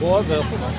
Bawr ve khawp ang.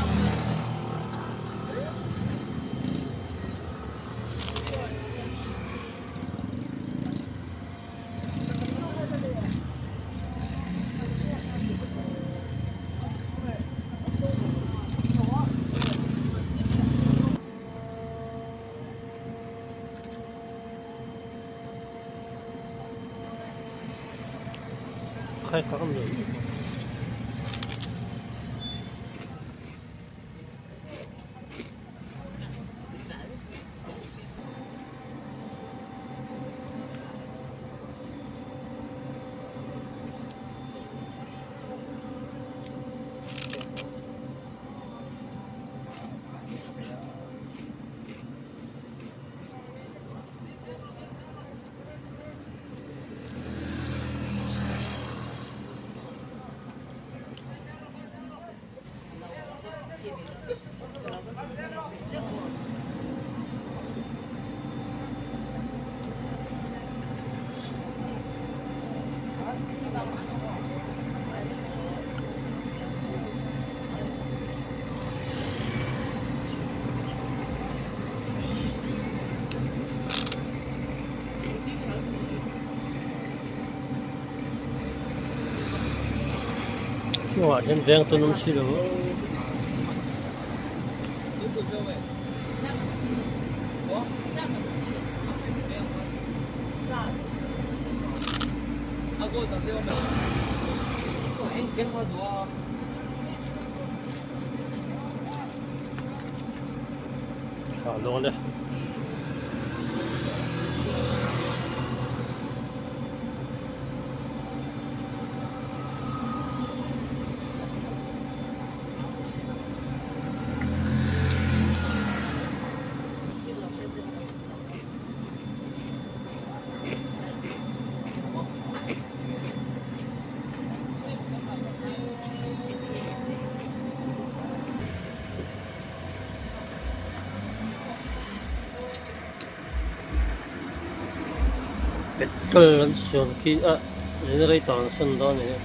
Hnungah hian veng tawn awm si lo a dawn e. Petrol an siam khi a generator an sawn dawn a ni.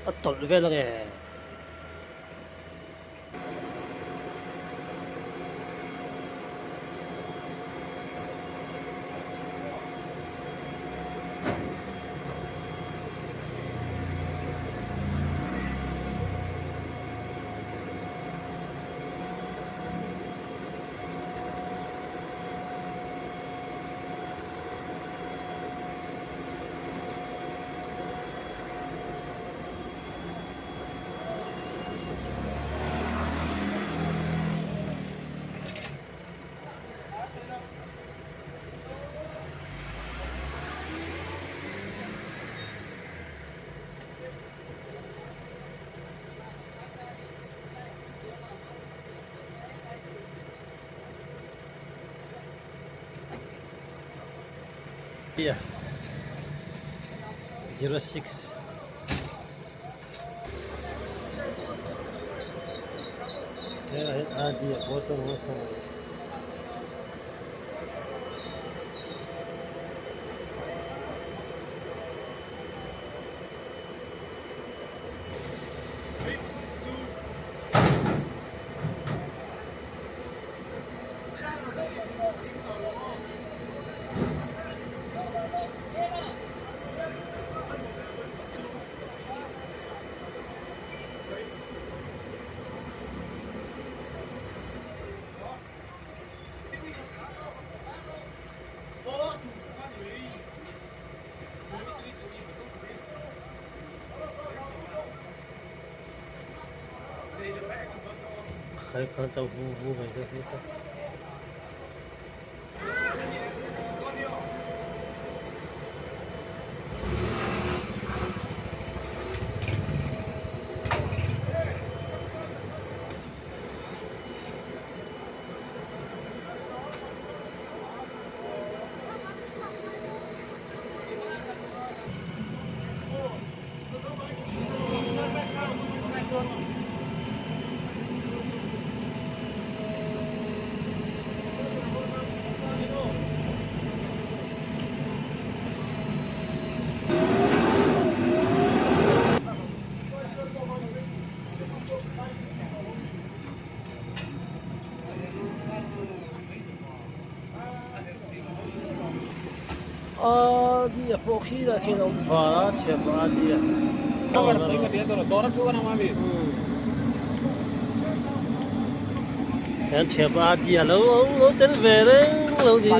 A tawlh vel ange. 06. Helaiah hian Adi a pawh tawng nasa mai. Khai khan tau vu vu mai te hi kha. Adi a pawh khi lah khian a awm var a chhiat pawh adi a hian thian pawh adi a lo lo tel ve reng lo ni.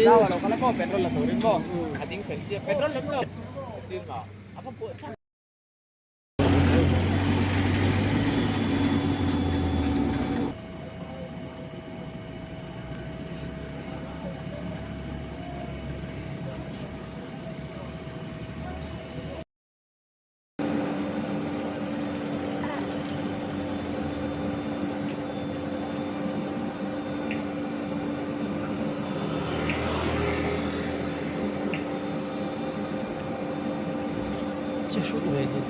Che hrut mai hi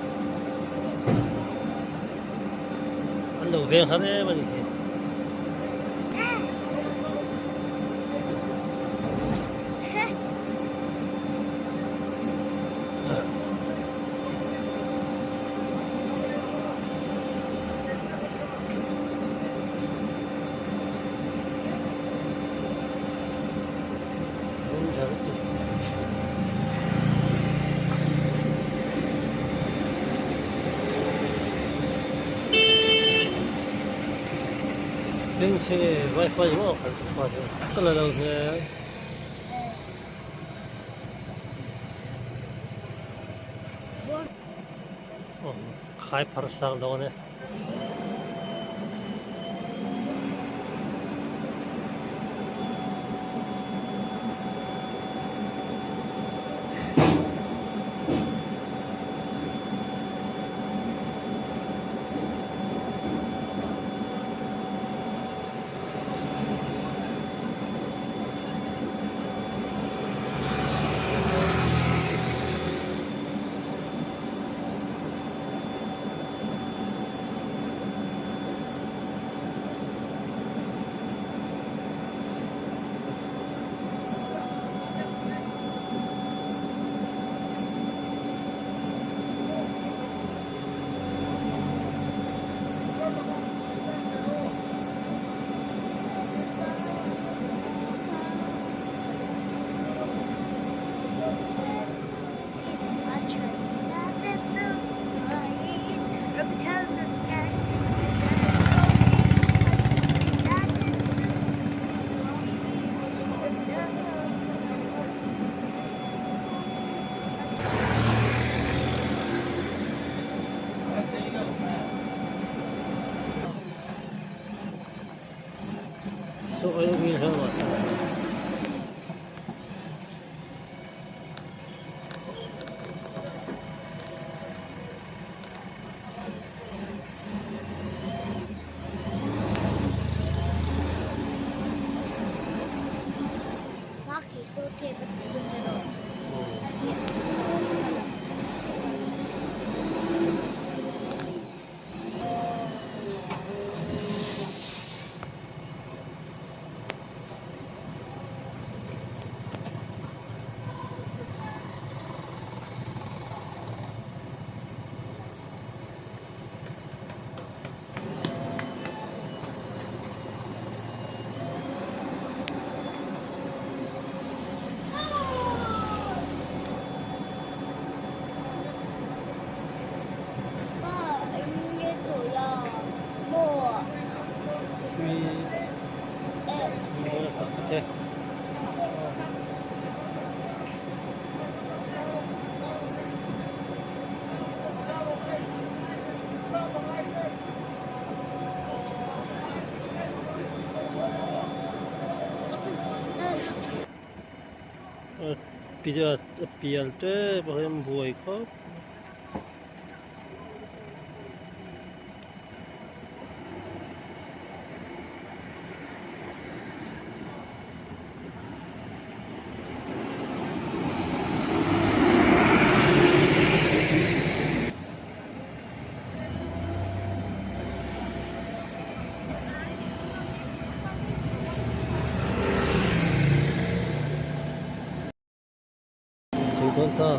an lo veng har em a ni hi. Bengchheng wifi emaw khalh chhuah chu ka la lo hmel. Khai phar sak dawn e. a pial tep a hian buai khawp. Chho dawn ta.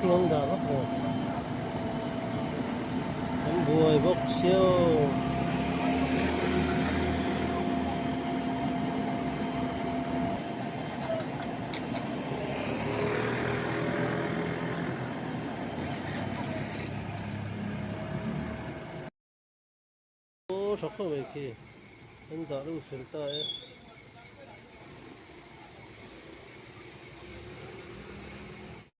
Thing an dah vak lo an buai bawk sia aw. Aw tha khawp mai khi an dah deuh fel ta e.